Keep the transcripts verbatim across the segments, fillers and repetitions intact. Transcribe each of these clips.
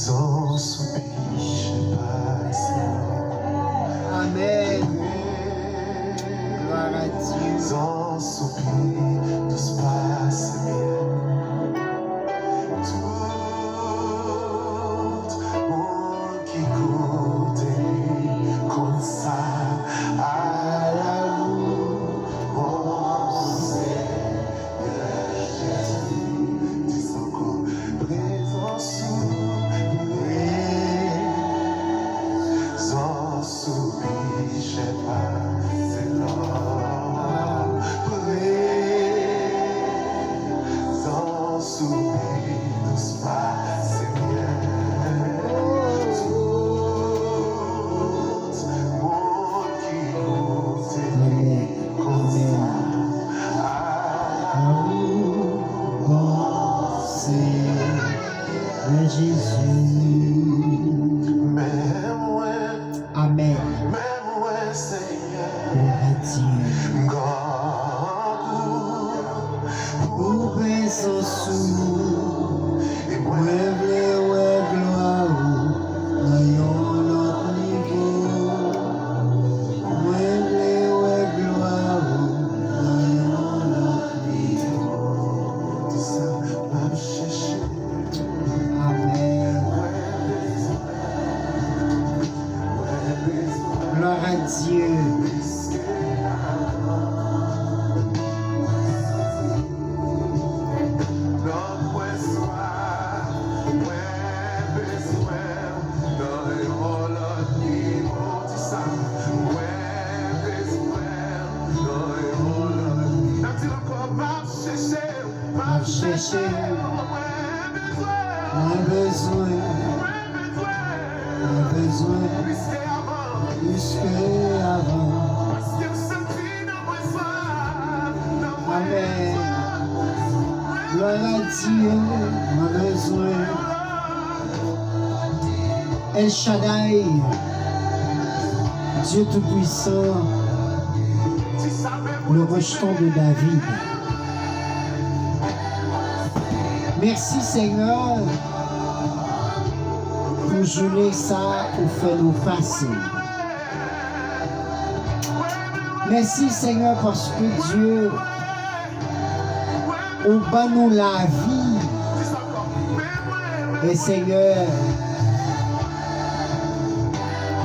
Zan soupi chen pase. Amèn. Glwa a Dye. Zan soupi dous pase myèl. Tout moun ki koute li konn sa. Ala ou, Bonsè. Di sa ankò. Prezans ou prezans ou pi chè pase lò. Prezans ou pi dous pase myèl. Tout moun ki koute li. Amèn. Amèn. Amour bon Seigneur Jésus. Amèn. Glwa a Dye. Pou prezans ou, mwen vle wè glwa ou nan yon lòt nivo. Mwen vle wè glwa ou nan yon lòt nivo. Di sa, m ap chèche. Amèn. Glwa a Dye. Lòt mwen swa, mwen bezwen w nan yon lòt nivo. Di sa, mwen bezwen w nan yon lòt. N ap di l ankò, m ap chèche w, m ap chèche w, mwen bezwen w, mwen bezwen w, mwen bezwen w, mwen bezwen w plis ke avan, plis ke avan. Paske m santi nan mwen swa, nan mwen swa. Amèn. Glwa a Dye, mwen bezwen. El Shaddai, Dieu Tout-Puissant, le rejeton de David. Mèsi, Senyè, pou jounen sa ou fè nou pase. Mèsi, Senyè, paske Dye, ou ban nou lavi. E Senyè,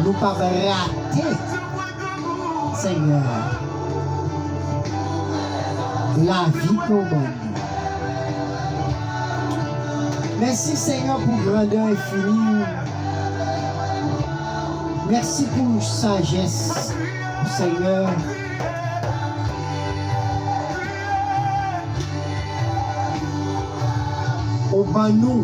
nou p ap rate, Senyè, lavi ke w ban nou. Mèsi, Senyè, pou grandè enfini ou. Mèsi pou sajès, Senyè. Ou ban nou.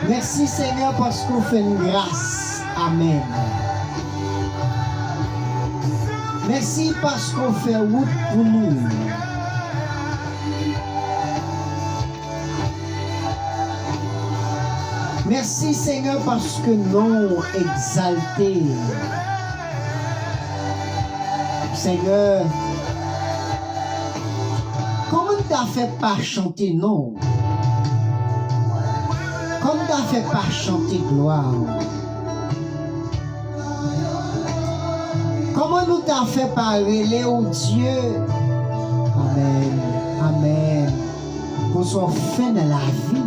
Mèsi, Senyè, paske w fè n gras. Amèn. Mèsi paske w fè wout pou nou. Mèsi, Senyè, paske non w egzalte. Senyè, kòman n ta fè pa chante non w? Kòman n ta fè pa chante glwa w? Kòman nou ta fè pa rele w Dye? Amèn, amèn. Pou sa w fè nan lavi n.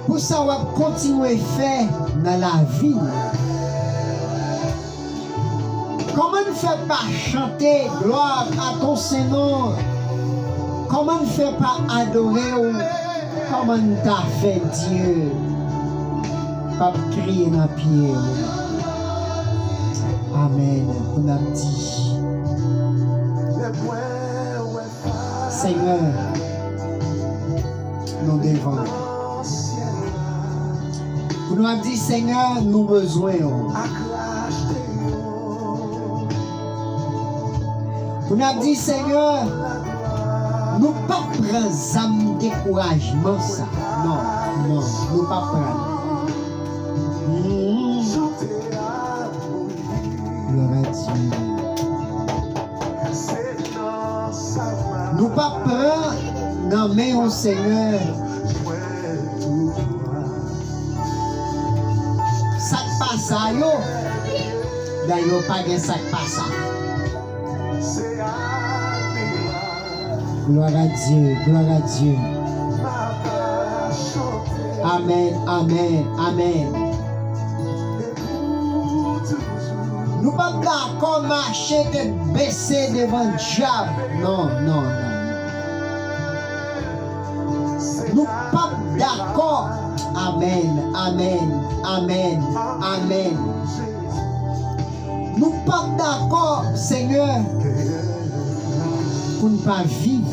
Pou sa w ap kontinye fè nan lavi n. Kòman n fè pa chante gloire à ton saint nom? Kòman n fè pa adore w? Kòman n ta fè Dye p ap kriye nan pye w? Amèn. Pou n ap di, Senyè, nou devan w. Pou nou ap di, Senyè, nou bezwen w. Pou nou ap di, Senyè, nou p ap pran zam dekourajman sa. Non, non, nou p ap pran. Mm. Glwa a Dye. Nou p ap pran Nan men w, Senyè. Sa k pa sa yo, dayè pa gen sa k pa sa. Gloire à Dieu, gloire à Dieu. Amen, amen, amen. Nou p ap dakò mache tèt bese devan dyab. Non, non, non, non. Nou p ap dakò. Amen, amen, amen, amen. Nou p ap dakò, Senyè, pou n pa viv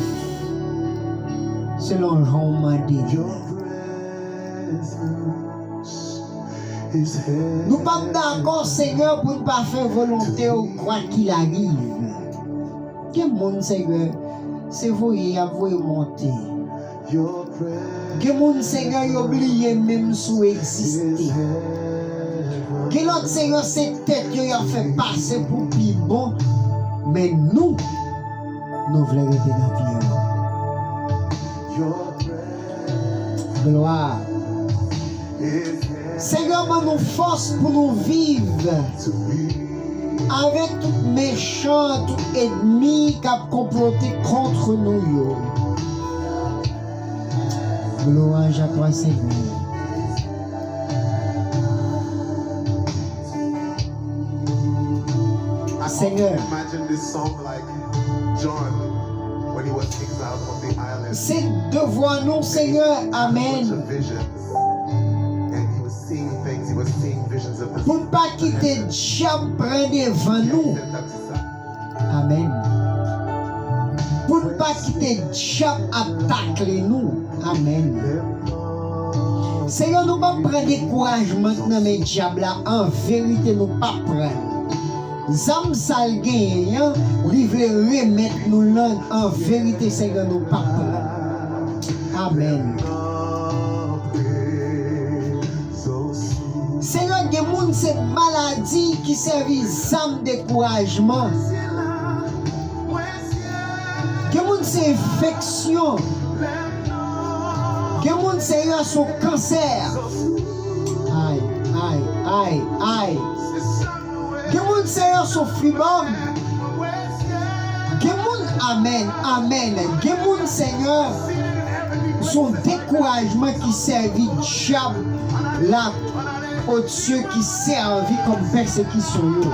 selon jan w mande n. Nou p ap dakò, Senyè, pou n pa fè volonte w, kwa qu'il arrive. Gen moun, Senyè, se voye y ap voye monte. Gen moun, Senyè, yo bliye menm si w egziste. Gen lòt, Senyè, se tèt yo y ap fè pase pou pi bon. Men nou, nou vle rete nan pye w. Glwa. Senyè, ban nou fòs pou nou viv avèk tout mechan, tout ènmi k ap konplote kont nou yo. Louange à toi, Seigneur. Seigneur. Imagine this psalm like John when he was exiled on the island. Se devwa nou, Senyè. Amen. Bunch of visions. And he was seeing things. He was seeing visions of the Pou n pa kite dyab pran devan nou. Amen. Pou n pa kite dyab ap takle nou. Amen. Senyè, nou p ap pran dekourajman k nan men dyab la. An verite, nou p ap pran l. Zam sa l genyen an, li vle remèt nou l. An verite, Senyè, nou p ap pran l. Amen. Senyè, gen moun se maladi ki sèvi zam dekourajman. Gen moun se enfeksyon. Gen moun se yon sou kansè. Ay, ay, ay, ay. Gen moun se yon sou fibòm. Gen moun, amèn, amèn. Gen moun, Senyè, se yon dekourajman ki sèvi dyab la, o Dye, ki sèvi kòm pèsekisyon yo.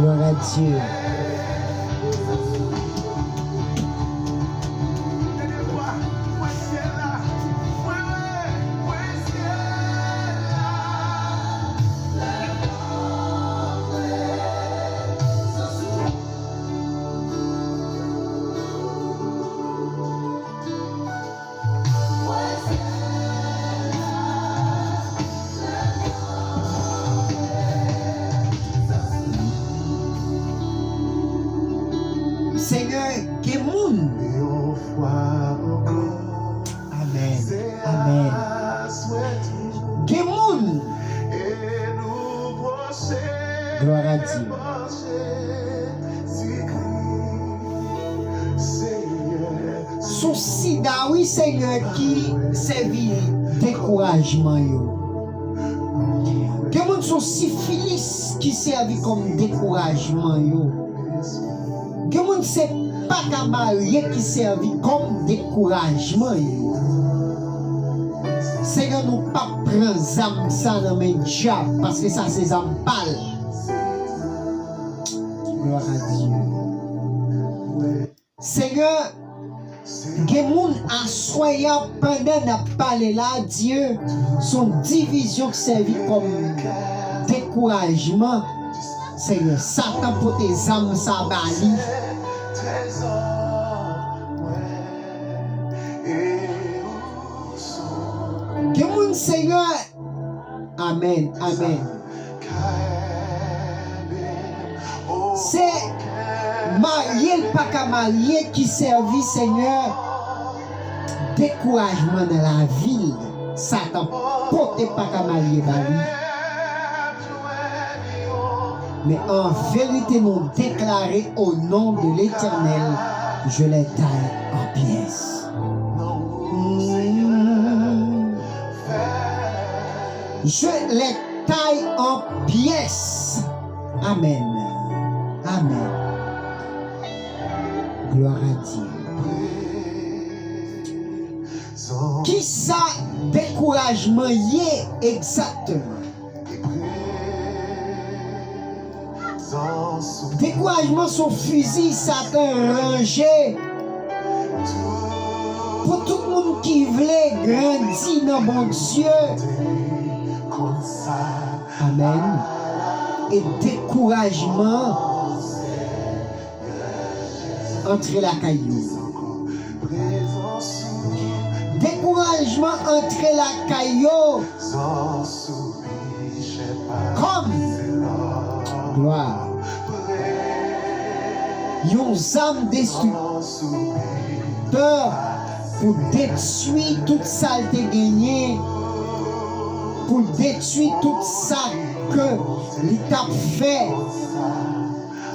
Gloire à Dieu. Senyè, gen moun. Amèn. Amèn. Gen moun. Gloire à Dieu. Se yon sida, wi, Senyè, ki sèvi dekourajman yo. Gen moun se yon sifilis ki sèvi kòm dekourajman yo. Gen moun se pa ka marye ki sèvi kòm dekourajman yo. Senyè, nou p ap pran zam sa nan men dyab, paske sa se zam pa l. Gloire à Dieu. Senyè, gen moun aswè a, pandan n ap pale la, Dye, se yon divizyon k sèvi kòm dekourajman. Senyè, Satan pote zam sa ba li. Gen moun, Senyè, amèn, amèn. Se marye l pa ka marye, ki sèvi Senyè dekourajman nan lavi l, Satan pote pa ka marye ba li. Men an verite, nou deklare, au nom de l'Éternel, je les taille en pièces. Mm. Je les taille en pièces. Amen. Amen. Gloire à Dieu. Kisa dekourajman ye egzakteman? Dekourajman se yon fizi Satan ranje pou tout moun ki vle grandi nan Bondye. Amèn. E dekourajman antre lakay yo. Dekourajman antre lakay yo. Kòm glwa, yon zam destriktè pou detwi tout sa l te genyen, pou detwi tout sa ke li t ap fè,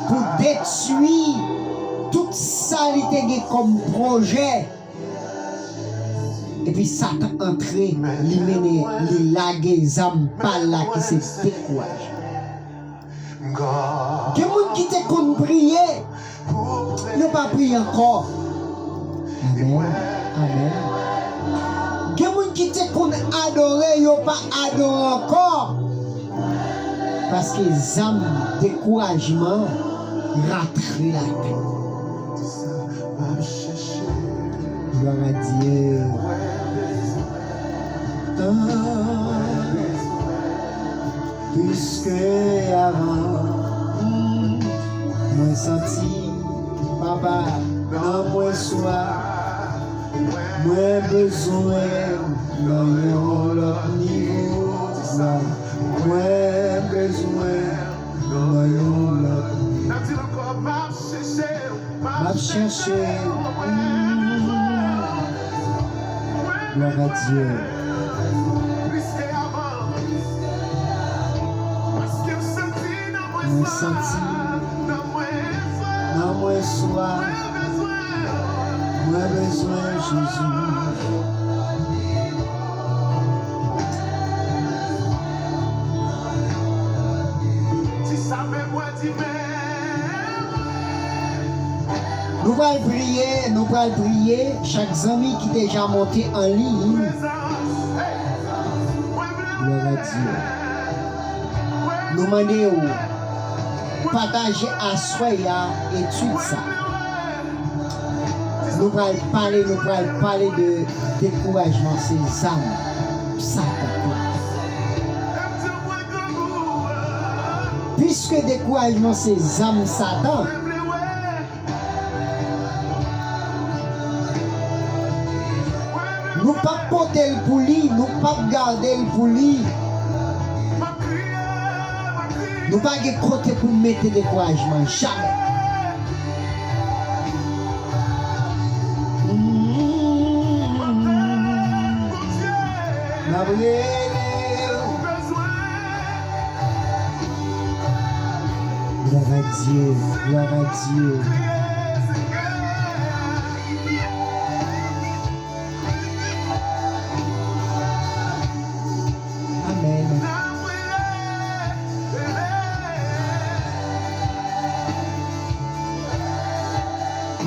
pou detwi tout sa li te gen kòm pwojè. Epi Satan antre, li mennen, li lage zam pa l la ki se dekourajman. Gen moun ki te konn priye, yo pa priye ankò. Amèn. Amèn. Gen moun ki te konn adore, yo pa adore ankò. Paske zam dekourajman rantre ladan. Gloire à Dieu. Ah, piske avan, hmm, mwen santi, papa, nan mwen swa, mwen bezwen nan yon lòt nivo. Mwen bezwen nan yon lòt nivo. N ap di l ankò, m ap chèche w. M ap chèche w. Gloire à Dieu. Mwen santi nan mwen swa. Mwen bezwen Jezi. Nou pral priye, nou pral priye. Chak zanmi ki deja monte an liy, gloire à Dieu. Nou mande w pataje aswè a etid sa. Nou pral pale, nou pral pale de dekourajman, se zam Satan. Piske dekourajman se zam Satan, nou p ap pote l pou li, nou p ap gade l pou li. Nou pa gen kote pou n mete dekourajman, jamè. N ap rele w. Gloire à Dieu, gloire à Dieu. Amèn.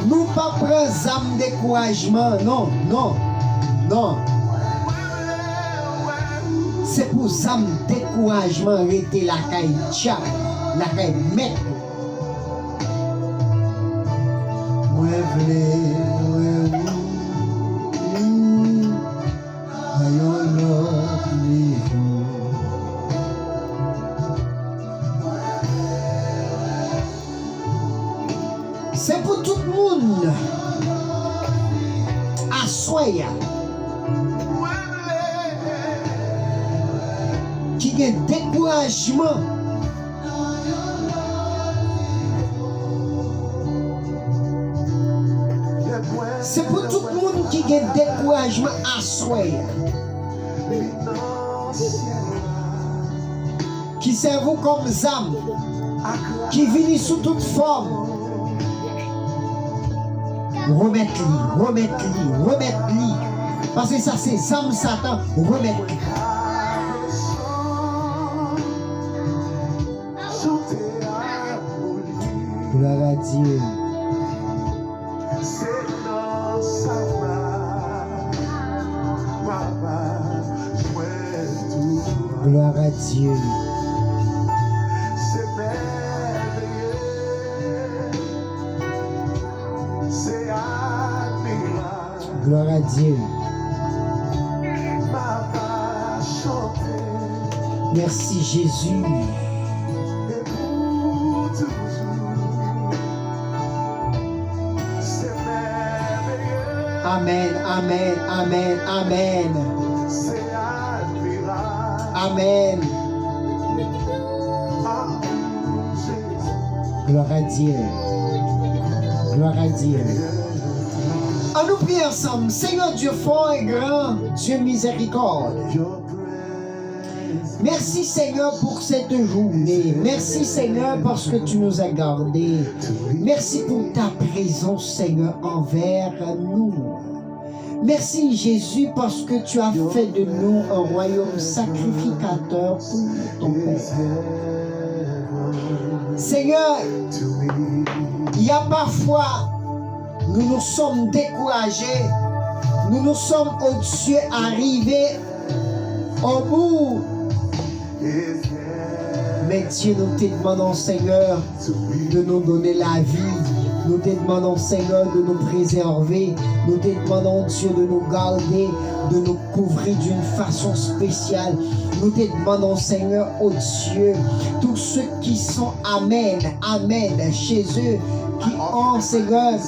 Nou pa pran zam dekourajman, non, non, non. Se pou zam dekourajman rete lakay dyab, lakay mèt ou. Mwen vle wè ou nan yon lòt nivo. Se pou tout moun aswè a ki gen dekourajman. Se pou tout moun ki gen dekourajman aswè a, ki sèvi w kòm zam, ki vini sou tout fòm. Remèt li, remèt li, remèt li. Paske sa se zam Satan, remèt li. Glwa a Dye. Glwa a Dye. Glwa a Dye. Mèsi, Jezi. Amèn, amèn, amèn, amèn. Amèn. Glwa a Dye. Glwa a Dye. Ann nou priye ansanm. Seigneur Dieu fort et grand, Dieu miséricorde. Merci Seigneur pour cette journée. Merci Seigneur parce que tu nous as gardés. Merci pour ta présence, Seigneur, envers nous. Merci Jésus parce que tu as fait de nous un royaume sacrificateur pour ton peuple. Seigneur, il y a parfois, nous nous sommes découragés, nous nous sommes, oh Dieu, arrivés au bout. Men Dye, nou te demann w, Senyè, de nous donner la vie. Nou te demann w, Senyè, de nous préserver. Nou te demann w, Dye, de nous garder, de nous couvrir d'une façon spéciale. Nou te demann w, Senyè, oh Dieu, tous ceux qui sont, amen, amen, chez eux, qui ont, Senyè,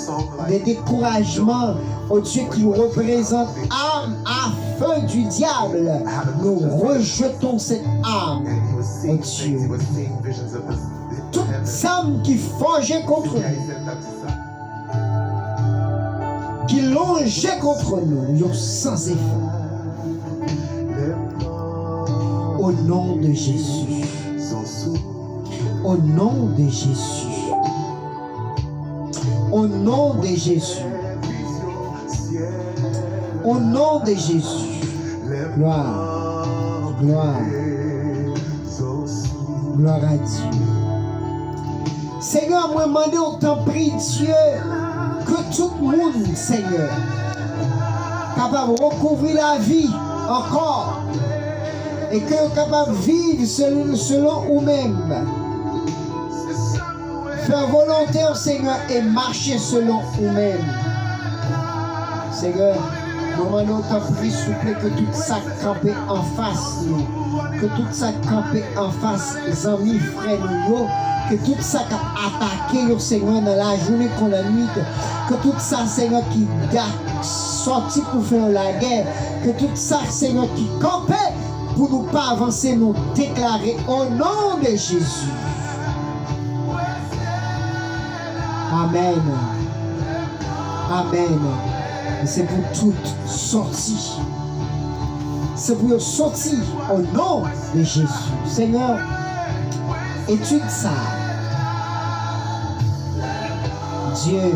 des découragements, oh Dieu, qui représentent armes à feu du diable, nous rejetons cette arme, oh Dieu. Tout zam ki fòje kont nou, ki lonje kont nou, yo san efè. Au nom de Jésus. Au nom de Jésus. Au nom de Jésus. Au nom de Jésus. Gloire. Gloire. Gloire à Dieu. Senyè, mwen mande w, tanpri, Dye, ke tout moun, Senyè, kapab rekouvri lavi ankò, e ke yo kapab viv selon, selon ou menm. Fè volonte w, Senyè, e mache selon ou menm. Senyè, mwen mande w, tanpri, souple, ke tout sa k kanpe anfas nou, ke tout sa k kanpe anfas zanmi, frè nou yo, ke tout sa k ap atake yo, Senyè, nan lajounen kon lannwit, ke tout sa, Senyè, ki da-, sòti pou fè yon lagè, ke tout sa, Senyè, ki kanpe pou nou pa avanse, nou deklare, au nom de Jésus. Amèn. Amèn. E se pou tout sòti. Se pou yo sòti, au nom de Jésus. Senyè, etid sa a, Dye,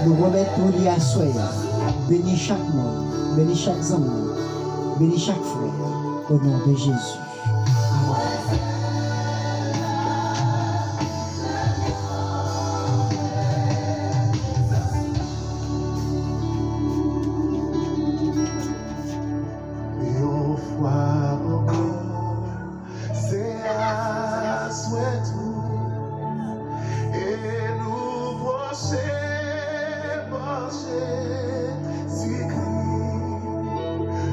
nou remèt ou li aswè a. Beni chak moun, beni chak zanmi, beni chak frè, au nom de Jésus. Amèn. Yon fwa ankò, se aswè tou, e nou pwoche bò Jezikri.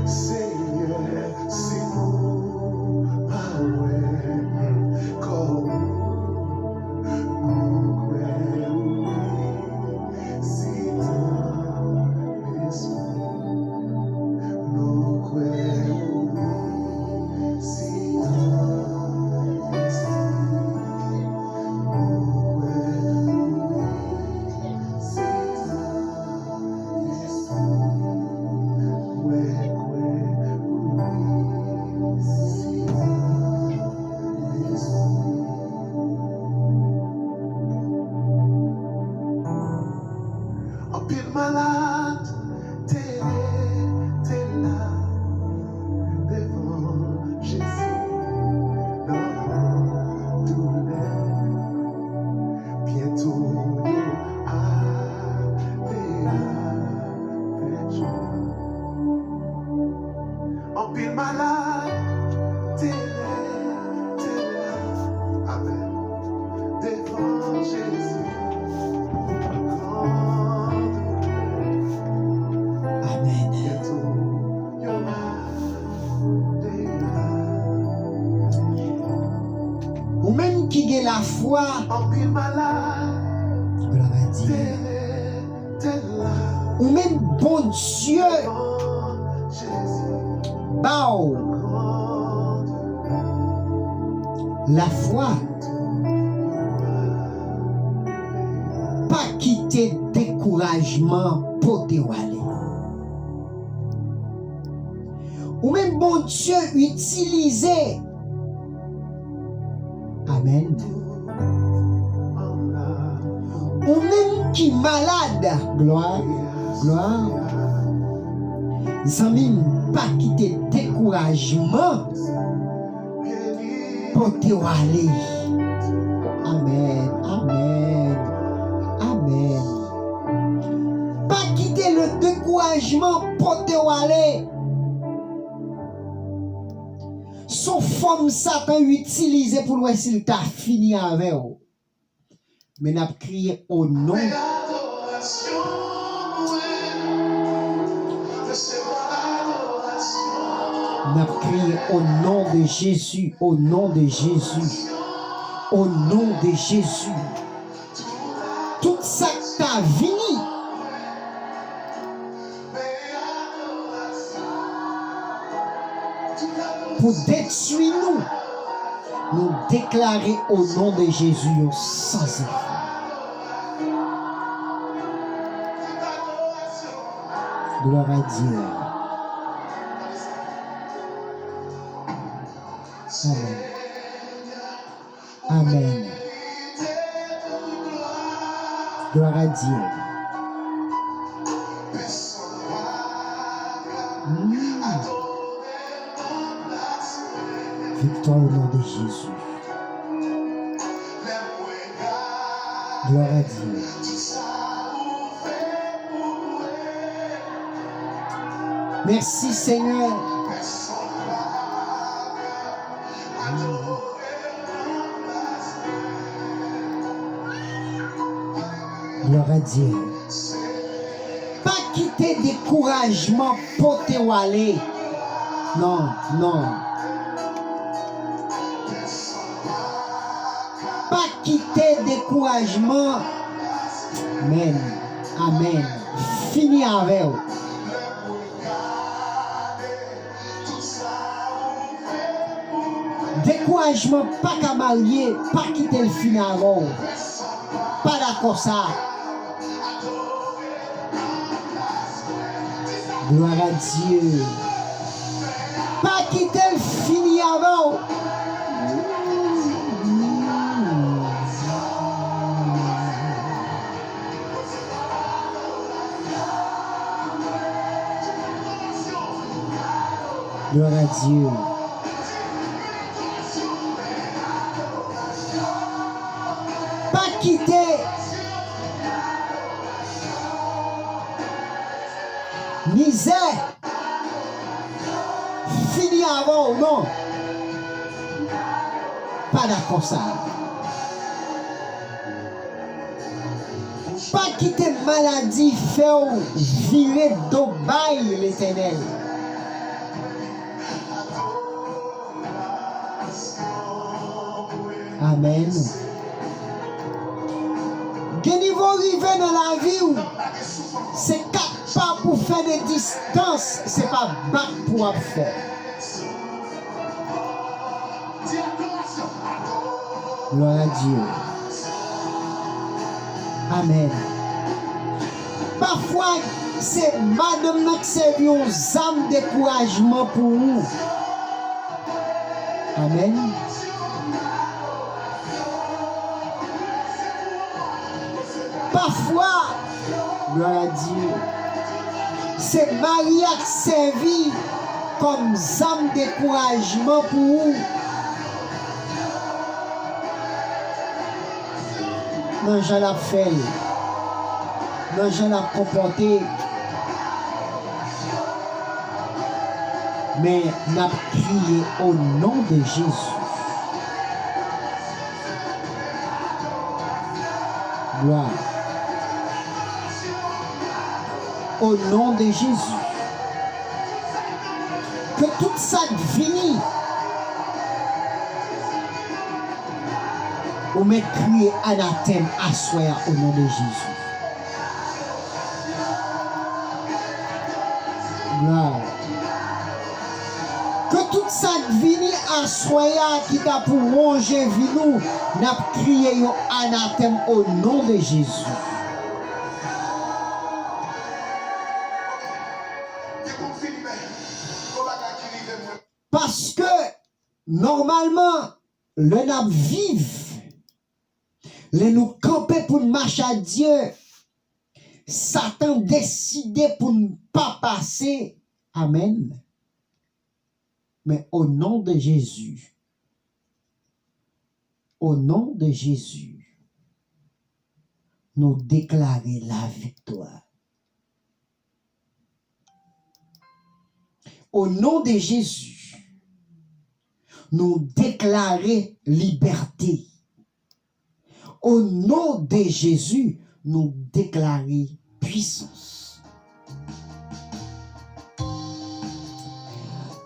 Senyè, si nou pa wè kò ou, nou kwè ou wi. Si tan espri, nou kwè ou wi. Si tan espri, nou kwè ou wi. Si tan Pil malad te rete la devan Jezi nan doulè. Byento yo ale avèk jwa. Anpil malad te rete la. Amèn. Devan Jezi. Amèn. Ou menm ki gen lafwa, glwa a Dye, ou menm Bondye ba w lafwa. Pa kite dekourajman pote w ale. Ou menm Bondye itilize. Amèn. Ou menm ki malad, glwa, glwa. Zanmi m, pa kite dekourajman pote w ale. Amèn, amèn, amèn. Pa kite le dekourajman pote w ale. Se yon fòm Satan itilize pou l wè si l ta fini avè w. Men n ap kriye o non. N ap kriye o non de Jezi, o non de Jezi, o non de Jezi. Tout sa k ta vini pou detwi nou, nou deklare o non de Jezi yo san efè. Glwa a Dye. Amèn. Amèn. Glwa a Dye. Mm. Viktwa o non de Jezi. Glwa a Dye. Mèsi, Senyè. Glwa a Dye. Pa kite dekourajman pote w ale. Non, non. Pa kite dekourajman. Amèn. Amèn. Fini avè w. Dekourajman pa ka marye, pa kite l fini avè w. Pa dakò sa. Glwa a Dye. Pa kite l fini avè w. Glwa a Dye. Pa kite mizè fini avè w, non. Pa dakò sa. Pa kite maladi fè w vire do bay Letènèl. Amèn. Gen nivo w rive nan lavi w, se kat pa pou fè de distans, se pa bak pou w ap fè. Glwa a Dye. Amèn. Pafwa, se madanm nan k sèvi yon zam dekourajman pou ou. Amèn. Pafwa, Glwa a Dye. Se Mari a k sèvi kòm zam dekourajman pou ou. Nan jan l ap fè l, nan jan l ap konpòte. Men n ap kriye o non de Jezi. Glwa. O non de Jezi. Ke tout sa k vini, ou mèt kriye anatèm aswè a o non de Jezi. Glwa. Ke tout sa k vini aswè a ki ta pou wonje vi nou, n ap kriye yo anatèm o non de Jezi. Paske, nòmalman, lè n ap viv, lè nou kanpe pou n mache ak Dye, Satan deside pou n pa pase. Amèn. Men o non de Jezi, o non de Jezi, nou deklare laviktwa. O non de Jezi, nou deklare libète. O non de Jezi, nou deklare pwisans.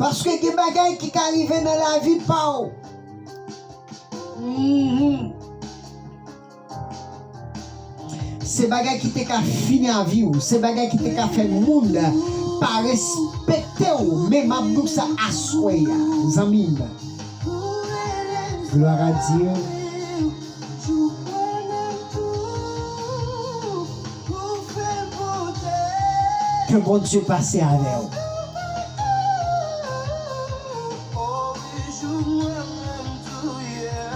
Paske gen bagay ki ka rive nan lavi pa w. Mhm. Se bagay ki te ka fini avi w, se bagay ki te ka fè moun pa respekte w, men m ap di w sa aswè a, zanmi m. Gloire à Dieu. Ke Bondye pase avè w.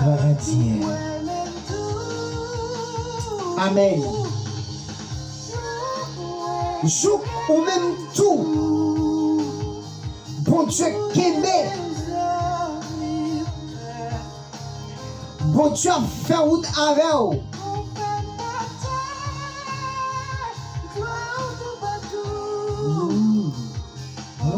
Gloire à Dieu. Amèn. Jouk ou menm tou, Bondye kenbe. Bondye ap fè wout avè w.